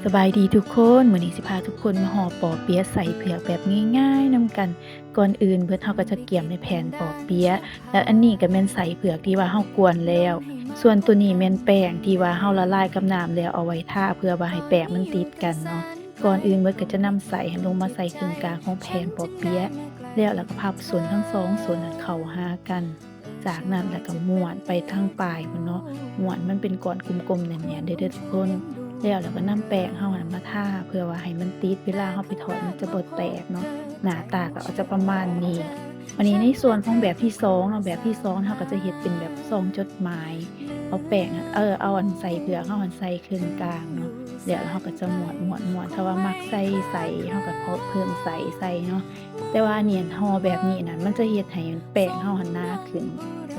ສະບາຍດີທຸກຄົນ, ມື້ນີ້ຊິພາທຸກຄົນມາຫໍ່ປໍເປຍະໃສ່ເຜືອກແບບງ່າຍໆນຳກັນ. ກ່ອນອື່ນເບິດເຮົາກໍຈະກຽມໃນແຜ່ນປໍເປຍະ ແລະ ອັນນີ້ກໍແມ່ນໃສ່ເຜືອກທີ່ວ່າເຮົາກວນແລ້ວ. ສ່ວນໂຕນີ້ແມ່ນແປ້ງທີ່ວ່າເຮົາລະລາຍກັບນ້ຳແລ້ວເອົາໄວ້ທາ ເພື່ອວ່າໃຫ້ແປ້ງມັນຕິດກັນເນາະ. ກ່ອນອື່ນເບິດກໍຈະນຳໃສ່ຫັ້ນລົງມາໃສ່ເຄິ່ງກາງຂອງແຜ່ນປໍເປຍະ ແລ້ວລະກໍພັບສົ້ນທັງສອງສົ້ນຫັ້ນເຂົ້າຫາກັນ. ຈາກນັ້ນລະກໍມ້ວນໄປທາງປາຍພຸ້ນເນາະ, ມ້ວນມັນເປັນກ້ອນກົມໆແໜ້ນໆເດີ້ທຸກຄົນ. ແລ້ວລະກໍນຳແປ້ງເຮົາຫັ້ນມາທາ ເພື່ອວ່າໃຫ້ມັນຕິດ ເວລາເຮົາໄປທອດມັນຈະບໍ່ແຕກເນາະ. ໜ້າຕາກໍຈະປະມານນີ້. ບາດນີ້ໃນສ່ວນຂອງແບບທີສອງເນາະ, ແບບທີສອງເຮົາກໍຈະເຮັດເປັນແບບຊອງຈົດໝາຍ. ເອົາແປ້ງ ເອີ ເອົາອັນໃສ່ເຜືອກເຮົາຫັ້ນໃສ່ເຄິ່ງກາງເນາະ, ແລ້ວເຮົາກໍຈະມ້ວນໆໆ ຖ້າວ່າມັກໃສ່ໄສ້ເຮົາກໍເພີ່ມໄສ້ໃສ່ເນາະ. ແຕ່ວ່າອັນນີ້ຫັ້ນຫໍ່ແບບນີ້ນະ ມັນຈະເຮັດໃຫ້ແປ້ງເຮົາຫັ້ນໜາຂຶ້ນ.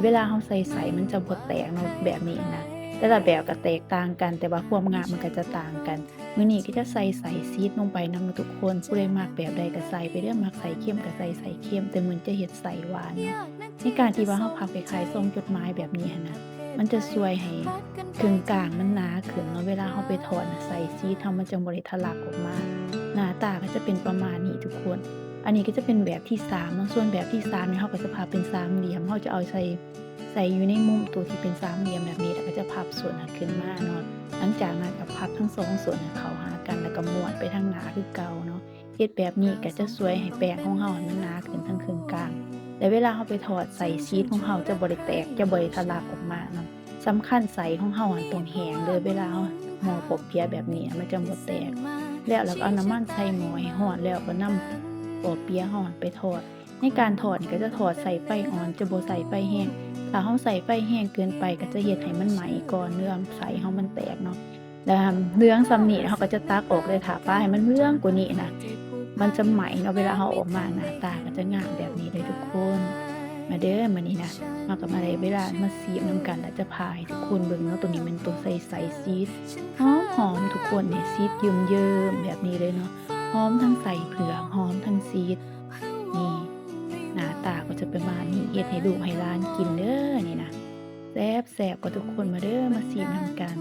ເວລາເຮົາໃສ່ໄສ້ມັນຈະບໍ່ແຕກເນາະ ແບບນີ້ນະ. ແຕ່ລະແບບກໍແຕກຕ່າງກັນ ແຕ່ວ່າຄວາມງາມມັນກໍຈະຕ່າງກັນ. ມື້ນີ້ກໍຈະໃສ່ໄສ້ຊີສລົງໄປນຳເນາະທຸກຄົນ. ຜູ້ໃດມັກແບບໃດກໍໃສ່ໄປເດີ້, ມັກໄສ້ເຄັມກໍໃສ່ໄສ້ເຄັມ, ແຕ່ມື້ນີ້ຈະເຮັດໄສ້ຫວານເນາະ. ໃນການທີ່ວ່າເຮົາພັບຄ້າຍໆຊອງຈົດໝາຍແບບນີ້ຫັ້ນນະ ມັນຈະຊ່ວຍໃຫ້ເຄິ່ງກາງມັນໜາຂຶ້ນເນາະ. ເວລາເຮົາໄປທອດນະ ໄສ້ຊີສເຮົາມັນຈັ່ງບໍ່ໄດ້ທະລັກອອກມາ. ໜ້າຕາກໍຈະເປັນປະມານນີ້ທຸກຄົນ. ອັນນີ້ກໍຈະເປັນແບບທີສາມເນາະ. ສ່ວນແບບທີສາມນີ້ເຮົາກໍຈະພັບເປັນສາມຫຼ່ຽມ, ເຮົາຈະເອົາໃສ່ ໃສ່ຢູ່ໃນມຸມໂຕທີ່ເປັນສາມຫຼ່ຽມແບບນີ້ ແລ້ວກໍຈະພັບສົ້ນຫັ້ນຂຶ້ນມາເນາະ. ຫຼັງຈາກນັ້ນກໍພັບທັງສອງສົ້ນຫັ້ນເຂົ້າຫາກັນ ແລ້ວກໍມ້ວນໄປທາງໜ້າຄືເກົ່າເນາະ. ເຮັດແບບນີ້ກໍຈະຊ່ວຍໃຫ້ແປ້ງຂອງເຮົາຫັ້ນມັນໜາຂຶ້ນທັງເຄິ່ງກາງ ແລະ ເວລາເຮົາໄປທອດ ໄສ້ຊີສຂອງເຮົາຈະບໍ່ໄດ້ແຕກ ຈະບໍ່ໄດ້ທະລັກອອກມາເນາະ. ສຳຄັນໄສ້ຂອງເຮົາຫັ້ນຕ້ອງແຫ້ງເດີ້ ເວລາເຮົາຫໍ່ປໍເປຍະແບບນີ້ນະ ມັນຈະບໍ່ແຕກ. ແລ້ວລະກໍເອົານ້ຳມັນໃສ່ໝໍ້ໃຫ້ຮ້ອນ ແລ້ວກໍນຳປໍເປຍະເຮົາຫັ້ນໄປທອດ. ໃນການທອດນີ້ກໍຈະທອດໃສ່ໄຟອ່ອນ ຈະບໍ່ໃສ່ໄຟແຮງ. ຖ້າເຮົາໃສ່ໄຟແຮງເກີນໄປກໍຈະເຮັດໃຫ້ມັນໄໝ້ກ່ອນ ຫຼືວ່າໄສ້ເຮົາມັນແຕກເນາະ. ແລ້ວເຫຼືອງສ່ຳນີ້ເຮົາກໍຈະຕັກອອກເລີຍ. ຖ້າປາໃຫ້ມັນເຫຼືອງກວ່ານີ້ນະ ມັນຈະໄໝ້ເນາະ. ເວລາເຮົາເອົາອອກມາໜ້າຕາກໍຈະງາມແບບນີ້ເລີຍທຸກຄົນ. ມາເດີ້ ມື້ນີ້ນະ ເຮົາກໍມາໄດ້ເວລາມາຊີມນຳກັນ ແລ້ວຈະພາໃຫ້ທຸກຄົນເບິ່ງເນາະ. ໂຕນີ້ແມ່ນໂຕໃສ່ໄສ້ຊີສ ຫອມໆ ທຸກຄົນ. ນີ້ຊີສເຍິ້ມໆແບບນີ້ເລີຍເນາະ, ຫອມທັງໄສ້ເຜືອກ ຫອມທັງຊີສ. ນີ້ ໜ້າຕາກໍຈະປະມານນີ້. ເຮັດໃຫ້ລູກໃຫ້ຫຼານກິນເດີ້ນີ້ນະ ແຊບໆ ກໍທຸກຄົນມາເດີ້ ມາຊີມນຳກັນ.